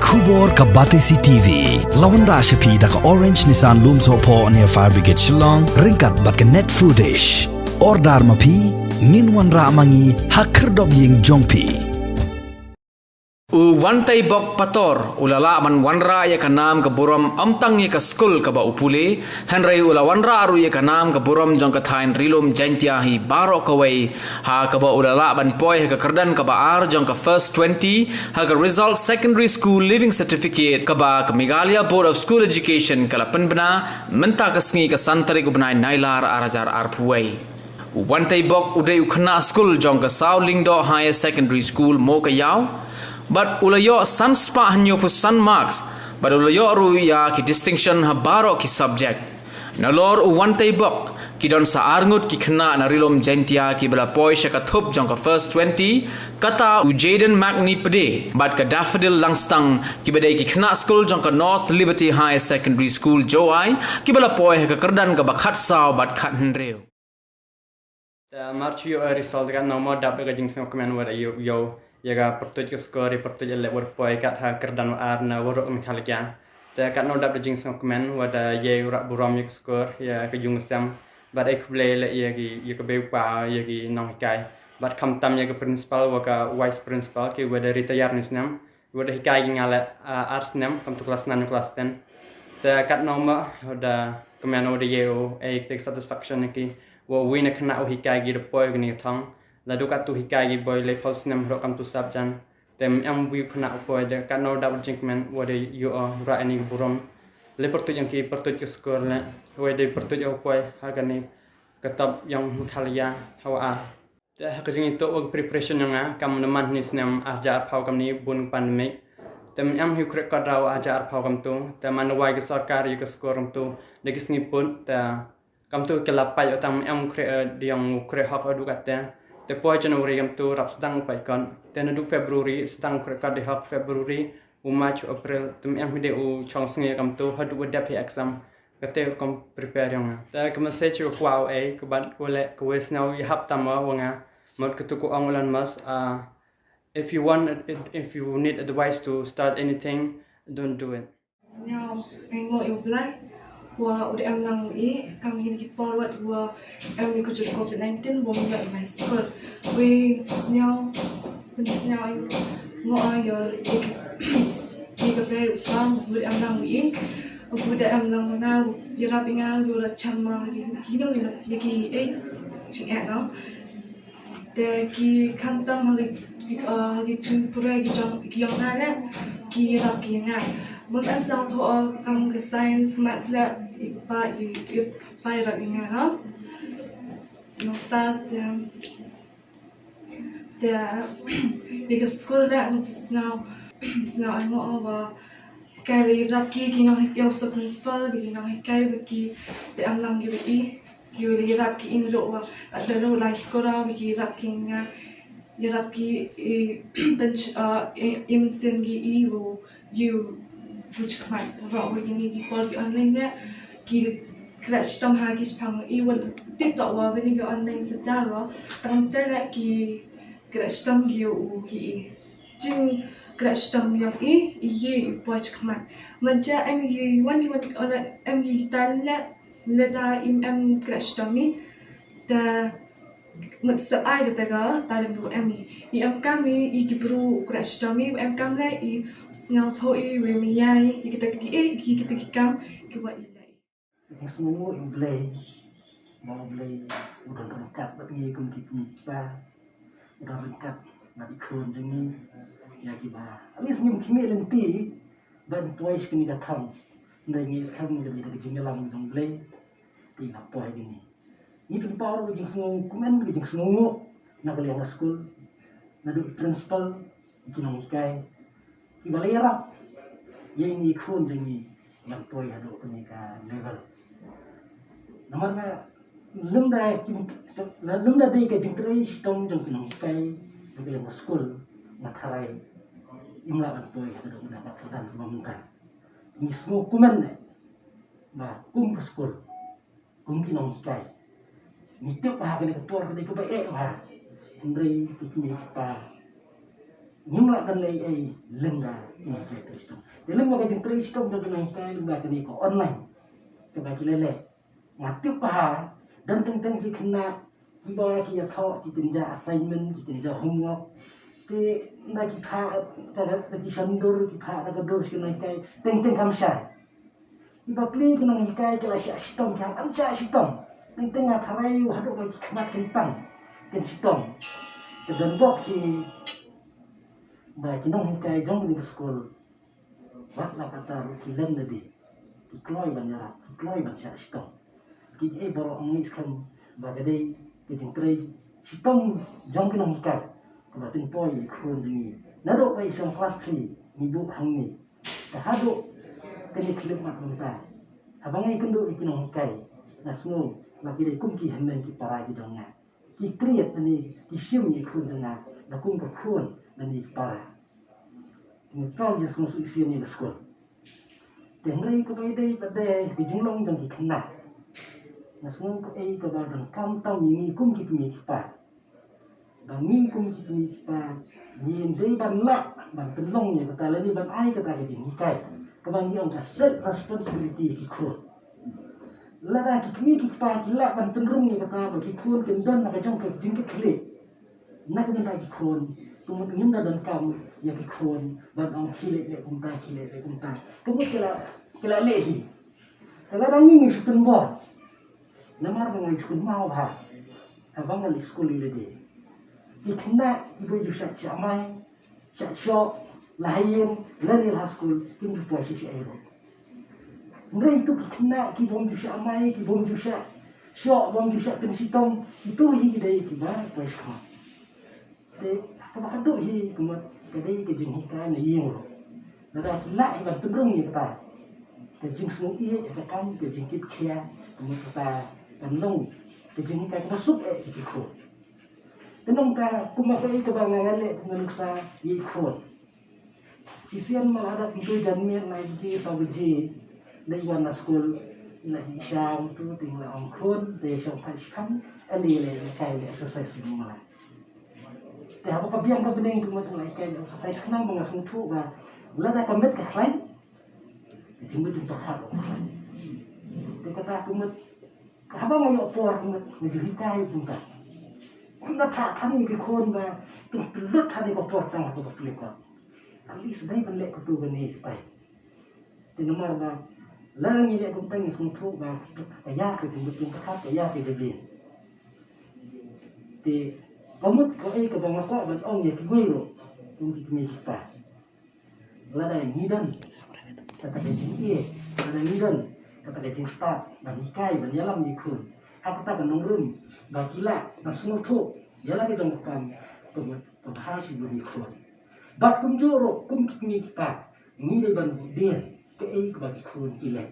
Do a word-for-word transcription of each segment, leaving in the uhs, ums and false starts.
Khubor ka Batesi T V la wanrah sha phi da ka Orange Nissan Lumsohphoh near Fire Brigade Shillong, ryngkat bad ka Net Foodish. Order ma phi, ngin wanrah ma ngi ha khyrdop ïing jong phi. U Wanteibok Pator u la lah ban wanrah ïa ka nam ka burom ym tang ïa ka skul kaba u pule, hynrei u la wanrah ruh ïa ka nam ka burom jong ka thaiñ Ri-lum Jaiñtia hi baroh kawei, ha kaba u la lah ban poi ha ka kyrdan kaba ar jong ka First Twenty ha ka Result Secondary School Leaving Certificate, kaba ka Meghalaya Board of School Education ka la pynbna mynta ka sngi, ka san tarik u bnai Nailar ar hajar arphew wei. U Wanteibok u dei u khynnah skul jong ka Saw Lyngdoh Higher Secondary School, Mowkaiaw, bad u la ïoh san spah hynñiewphew san marks, bad u la ïoh ruh ïa ki distinction ha baroh ki subject. Nalor u Wanteibok, ki don sa arngut ki khynnah na Ri-lum Jaiñtia kiba la poi sha ka thup jong ka First Twenty, kata u Jayden Magni Pde bad ka Daffodil Langstang, kiba dei ki khynnah skul jong ka North Liberty Higher Secondary School, Jowai, kiba la poi ha ka kyrdan kaba khatsaw bad khathynriew. Te mar shu ïoh, eh, result, katno mo dap da ka jingsngewkmen wa da ïoh, ïoh ïa ka pyrtuid ka score, ïa pyrtuid ïa leh wa da poi kat ha kyrdan wa ar na waroh Meghalaya. Te katno dap da jingsngewkmen wa da ïa u rah burom ïa ka score, ïa ka jong ka sem. Bad ai khublei leh ïa ki, ïa ka bei u pa, ïa ki nonghikai. Bad khamtam ïa ka principal wa ka vice principal, ki wa da retire ne u snem. Wa da hikai ki nga leh, ah, ar snem, kam tu klas nine, klas ten. Te katno mo wa da kmen wa da ïa u, eh, take satisfaction ïa ki. Wa uwei na khynnah u hikai ki da poi kane ka thong. Lada katto hikai ki boi laiphew snem haduh kam tu sap jan. Te ym em uwei u khynnah u poi, te katno dap jingkmen wa da ïoh u rah ïa kane ka burom. Leh pyrtuid ïa ki, pyrtuid ka score leh. Wa da pyrtuid ïa u poi ha kane ka top ïong Meghalaya hawa ar. Te ha ka jingïatoh wa ka preparation ïong nga, kam da man hane snem ar hajar arphew kam ne bun pandemic. Te ym em hi u khreh kot rau ar hajar arphew kam tu. Te man da wai ka sorkar ïa ka score kam tu da ki sngi pud, te kam tu ki la pait, tang ym em u khreh, eh, da ïong u khreh hok haduh katte. Te poi January kam tu rap sdang u pait kot. Te naduh February sdang u khreh kot da hok, February, u March, u April, te ym em hi de u shong sngi kam tu haduh wa dep hi exam. Kate rukom prepare ïong nga. Te ka message ka kwah u ai, ka ban u leh, ka wei sngewbha ïahap tam wa nga. Mut katu ka ong u Elon Musk, ah, if you want, if you need advice to start anything, don't do it. Sngewbha ai nguh ïa u Blei wa u da em lang ïa i, kam ïa ki por wat wa em ïa ka jong covid nineteen wa ym ïoh ïa u mai skul. Wei sngewbha, wei sngewbha ai nguh ïa i, ïa ka bei u pa wa u da em lang ïa i. U da em lang ïa nga, ïarap ïa nga, u da shem ma ïa ki, ïa ki, ïa ki, eh, jingeh, no. Te ki khamtam ha ki, ki, uh, ha ki jingpule ki jong, ki jong nga ne, ki ïarap ki ïa nga. Mut em sngewthuh, uh, kam ka science, maths leh, i pa, i, i pa ïarap ïa nga, no. Nangta te, te, ïa ka skul leh, em sngewbha, sngewbha ai nguh, uh, wa ka la ïarap ki, ki nong, ïa u principal, ki nonghikai, wa ki, te em lang ki wa i. Ki wa la ïarap ki i naduh wa, naduh lai skul, wa ki ïarap ki nga, ïarap ki i, pynsh-, uh, i, i mynsiem ki i wa, i wa, wa chikhmat. Wa, wa kine ki por ki online ne, ki khreh shitom ha ki shipang i wa, tip toh wa kine ki online sa ja wa, tang te ne ki khreh shitom ki wa ki i. Jingkhreh shitom ïong i, i i poi chikhmat. Mynta em ki wan ki wan, em ki tan ne, lada im em khreh shitom i, te mut sa ai kata ka talent ba em i. I em kam i, i ki bru khreh shitom i, em kam leh i sngewthuh i, wei mih ïa i, i kita ki, i kita ki kam, ki wa i leh. Jingsngewnguh ïa u Blei, ba u Blei u don ryngkat bad ngi kum ki kmie ki kpa, u don ryngkat bad i khun jong ngi, ïa kiba at least ngim khmih lynti ban poi sha kane ka thong. Hynrei ngi skhem ngi ka dei ka jingïalam jong u Blei, te ngi la poi kane. Ngi pynpaw ruh ka jingsngew kmen, ka jingsngewnguh na ka liang ka skul, naduh i principal, ki nonghikai, kiba la ïarap ïa ngi khun jong ngi ban poi haduh kane ka level. Namar ba lymda ki, lymda dei ka jingtrei shitom jong ki nonghikai na ka liang ka skul, nga tharai im lah ban poi haduh kane ka kyrdan kaba mynta. Ngi sngew kmen ne ba kum ka skul, kum ki nonghikai, ngi tip ba ha kane ka por ka dei kaba eh bha. Hynrei ki kmie ki kpa, Ngim lah ban leh ei lem da ïa ka trei shitom. Te lem da ka jingtrei shitom da ka nang hikai lem da kane ka online. Kaba ki leh leh. Nga tip ba ha don teng teng ki khynnah kiba ki ïathoh ki kynja assignment ki kynja homework. Te na ki pha ka da ki shandur ki pha da ka dur shi nang hikai teng teng kam shai. Ki bapli ki nonghikai ki la shah shitom ki hap ban shah shitom. Teng teng nga tharai u haduh ba ki khmat kin pang kin shitom. Te don bok ki ba ki nonghikai jong kane ka skul. Wat la katta ruh ki leng na dei ki kloi ban ïarap ki kloi ban shah shitom. Ki ei baroh ngi skhem ba ka dei ka jingtrei shitom jong ki nonghikai. Kaba tin poi ïa ki khun jong ngi naduh ba i shong klas three ngi buh hangne. Te haduh kane khyllipmat mynta haba nga ïakynduh ïa ki nonghikai nga sngew ba ki dei kum ki hynmen ki para ki jong nga. Ki treat lane ki shim ïa ki khun jong nga da kum ka khun lane ki para. Nga tang ïa sngewsih shisien ïa ka skul. Te hynrei kaba ïadei bad ka jinglong jong ki khynnah nga sngew kaei kaba donkam tam ïa ngi kum ki kmie ki kpa. Ba ngi kum ki kmie ki kpa ngin dei ban lah ban pynlong ïa kata lane ban ai kata ka jinghikai kaba ngi ong ka set responsibility ïa ki khun. Lada ki kmie ki kpa ki lah ban pynrung ïa kata ba ki khun kin don na ka jong ka jingkitkhlieh na ka bynta ki khun. Ka mut ngim da donkam ïa ki khun ban ong khie leh leh kumta khie leh leh kumta. Ka mut ki la ki la leh hi. Te lada ngi ngi shu pynbor namar ba ngi shu pynmaw bha. Haba ngi leit skul ïa lade ki khynnah kiba ju shah shah mai shah shoh la ha ïing lane la ha skul kim ju poi shisha ei ruh. Hynrei tu ki khynnah ki bym ju shah mai ki bym ju shah shoh bym ju shah pynshitom kitu hi ki dei kiba poi shakhmat. Te kaba haduh hi ka mut ka dei ka jinghikai na ïing ruh. Lada ki lah hi ban pynrung ïa kata ka jingsngew ïeit ïa ka kam ka jingkitkhia ka mut kata kan long ka jinghikai kaba suk eh ïa ki khun. Te nangta kumba kaei kaba nga nga leh nga nuksa ïa ki khun. Shisien ma la dap mynta janmiet lai baje saw baje leit wan na skul. Leit sha tu ting la ong khun te sha phai shipang ani leh leh kai leh exercise sum ma. Te haba ka biang ka bneng tu ma tu leh kai leh exercise khnang ba nga sngewthuh ba lada ka met ka khlaiñ. Ka jingmut jingpyrkhat ka khlaiñ. Te kata ka mut haba nga ïoh por ka mut nga ju hikai kumta. Kumta tha than ïa ki khun ba kin pynlut than ïa ka por tang ha kaba plie kot. At least dei ban leh katu kane kitai. Te namar ba lada ngi leh kumta ngi sngewthuh ba ka ïa ka jingmut jingpyrkhat ka ïa ka jingim. Te ka mut kaei kaba nga kwah ban ong ïa kiwei ruh kum ki kmie ki kpa. Lada ngi don kata ka jingïeit, lada ngi don kata ka jingstad ban hikai ban ïalam ïa ki khun ha kata ka nongrim ba ki lah ban sngewthuh ïa la ka jong ka kam ka mut ka bha shibun ïa ki khun. Bad kumjuh ruh kum ki kmie ki kpa ngi dei ban bud dien kaei kaba ki khun ki leh.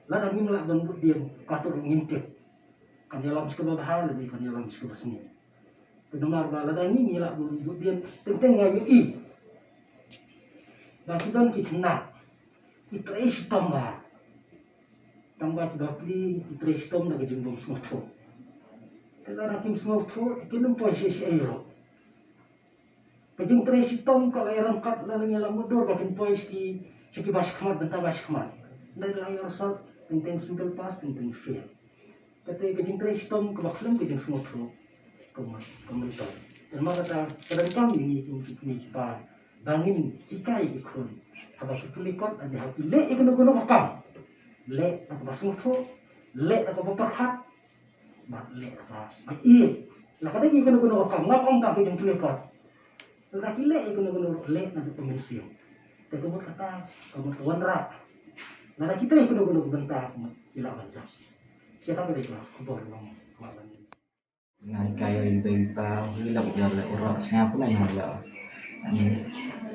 Lada ngim lah ban bud dien katto ruh ngin tip kan ïalam shi kaba bha lane kan ïalam shi kaba sniew. Te namar ba lada ngi ngi lah bud bud dien teng teng nga ïohi ba ki don ki khynnah ki trei shitom bha. Tang ba ki bapli ki trei shitom da ka jingbym sngewthuh. Te lada kim sngewthuh te kin ym poi shisha ei ruh. Ka jingtrei shitom ka la ïalam kat la ngi la mutdur ba kin poi sha ki sha ki ba shakhmat bynta ba shakhmat. Nda la ïa result teng teng single pass teng teng fail. Kata ka jingtrei shitom kaba khlem ka jingsngewthuh ka mut ka mut. Namar kata ka donkam ïa ngi kum ki kmie ki kpa ba ngin hikai ki khun haba ki pule kot lane haba ki leh ïa kano kano ka kam. Leh da kaba sngewthuh, leh da kaba pyrkhat, bad leh da kaba ïeit. Lada ka dei ïa kano kano ka kam ngam ong tang ka jingpule kot. Lada ki leh ïa kano kano ruh leh naduh ka mynsiem. Te ka mut kata ka mut ka wanrah. Lada ki trei kano kano ka bynta ka mut ki lah ban jop. Kata ka dei ka khubor long ka mut ban. Nga hikai ïa i bei i pa hi la u ïa la u rok sngap pun nga ïa.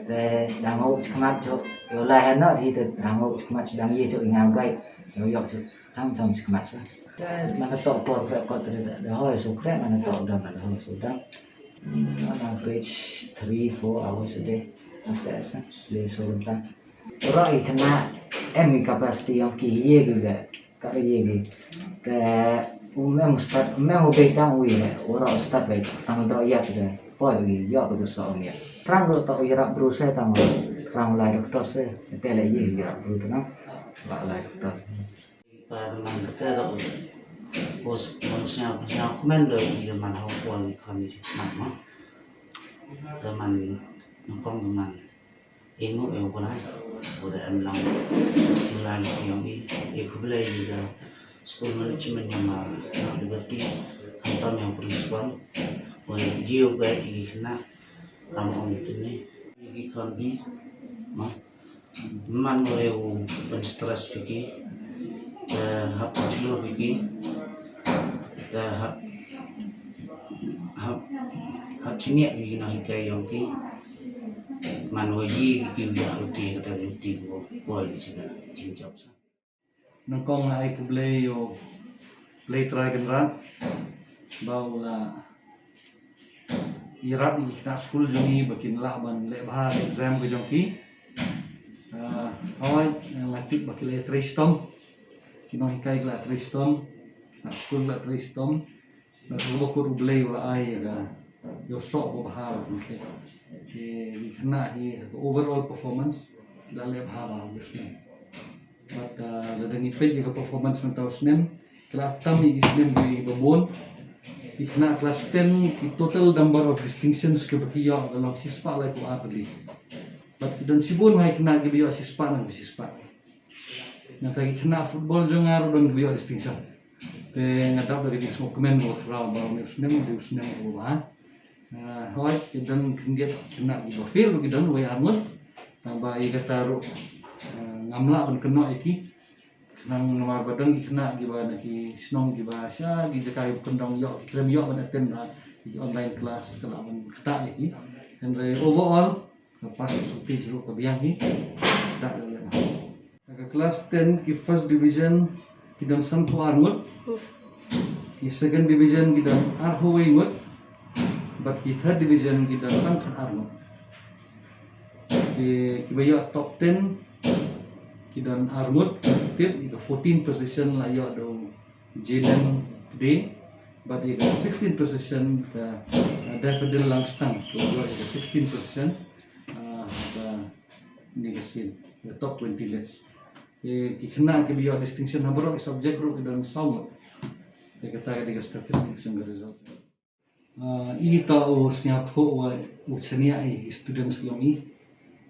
Te dang u chikmat chok ïa la hena hi te dang u chikmat dang ïa chok nga gai ïa ïa chok tam tam chikmat sa. Te man ka tok por pre kot te da hoi so pre man ka tok dam da hoi so dam. On average three four hours a day. After sa le so dam. Ro i kena em i capacity of ki ye ki be ka ye ki ke U mem start, mem u bei tang u ïa, u rah start bei tang da ïa phi da. Poi bagi ïa phi da sa u ïa. Prang ru ta u ïarap bru se tang. Prang lai doktor se. Te le ïa ïarap bru tu na. Ba lai doktor. Pa da man kata da u. Pos man sñiaw sñiaw kmen da u ïa man hau poi ïa kan ïa mat ma. Da man nyngkong da man. Ïnguh ïa u Blai, u da em lang u Blai lok ïong i, i khublei ïa ka School Management ïa ma Liberty, khamtam ïa u Principal, u da ïoh guide ïa ki khynnah, kam ong ïa kine, ïa ki khon ki, ma, man u ïa u pynstress ïa ki, te hap jlur ïa ki, te hap, hap, hap jingeh ïa ki nonghikai ïong ki. Man wa yi ki ki ïa luti kata luti ko poi ki jingeh jingjop sa. Nyngkong nga ai khublei ïa u Blei Trai Kynrad ba u la ïarap ïa ki khynnah skul jong ngi ba kin lah ban leh bha exam ka jong ki. Ah, hooid, nga tip ba ki la trei shitom. Ki nonghikai ki la trei shitom. Khynnah skul ki la trei shitom. Bad haba kut U Blei u la ai ïa ka ïohsoh ba bha ba kumta. Te ki khynnah hi ha ka overall performance ki la leh bha bha ha u snem. Bad, ah, lada ngi peit ïa ka performance mynta u snem, ki la tam ïa ki snem kiba bun. Ki khynnah class ten, ki total number of distinctions kiba ki ïoh ka long shispah laiphew ar tylli. Bad ki don shibun ha ki khynnah kiba ïoh shispah na ka shispah. Nangta ki khynnah football jong nga ruh don kiba ïoh distinction. Te nga dap da ka jingsngewkmen ba u Trai ba une u snem u dei u snem uba bha. Ah, hooid, ki don khyndiat khynnah kiba fail ruh ki don wei arngut. Tang ba ïa kata ruh, ah, ngam lah ban kynnoh ïa ki. Khnang namar ba don ki khynnah kiba na ki shnong kiba sha ki jaka kiba kyndong ïoh, ki khlem ïoh ban attend da ki online class ka lah ban ktah ïa ki. Hynrei overall, ka pass percentage ruh ka biang hi. Dak da leh. Ha ka class ten ki first division ki don sanphew ar ngut. Ki second division ki don arphew wei ngut. Bad ki third division ki don tang khat ar ngut. Ki, kiba ïoh top ten ki don ar ngut. Tip ïa ka fourteen position la ïoh da u Jalen Day. Bad ïa ka sixteen position ka, uh, Daffodil Langstang. Ka ïoh ïa ka sixteen position. Ah, ha kane ka sien, the top twenty list. Ki, ki khynnah kiba ïoh distinction ha baroh ki subject ruh ki don saw ngut. Te kata ka dei ka statistics jong ka result. Ah, ita u sñiawthuh wa u chaniah i students yong i.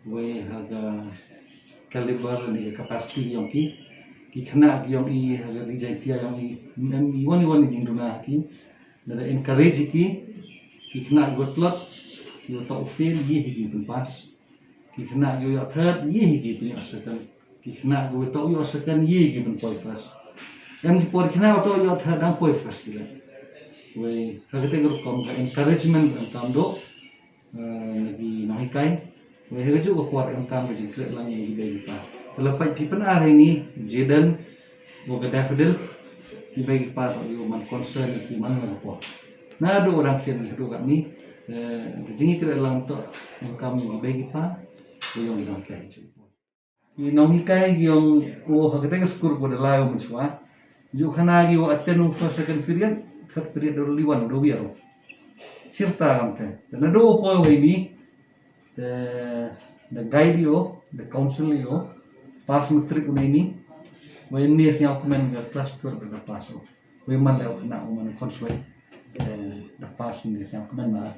Wei ha ka caliber ne ka capacity yong ki. Ki khynnah yong i ha ka ri Jaiñtia yong i. Em i wan i wan i jingduna ki. Lada encourage ki. Ki khynnah ki wa tlot, ki wa toh u fail, ïa hi ki pynpass. Ki khynnah ki wa ïoh third, ïa hi ki pynïoh second. Ki khynnah ki wa toh ïoh second, ïa hi ki pynpoi first. Em ki por khynnah wa toh ïoh third, dang poi first ki la. Wei, ha kata ka rukom ka encouragement ka kam doh. Eh, na ki nonghikai. Wei ha kajuh ka por em kam ka jingkhreh lang ïa ki bei ki pa. Ka la pait phi pyn-ar ha ini, Jaden, bad ka Daffodil, ki bei ki pa toh ïa u man concern ïa ki man la ka por. Naduh u dang khian haduh katni, eh, ka jingkhreh lang toh em kam ïa ki bei ki pa, ïa ki nonghikai. Ki nonghikai ki ong, oh, ha kata ka skur ko da lai u mynshuwa. Ju khana ki wa attend u first second period, third period da li wan da wi aro. Sirta kam te. Da naduh u poi wei ni, te da guide ïa u, da counsel ïa u, pass matric u nei ni. Wei ni sñiaw kmen ka class twelve da pass u. Wei man leh u khana u man counsel. Eh, da pass ni sñiaw kmen na.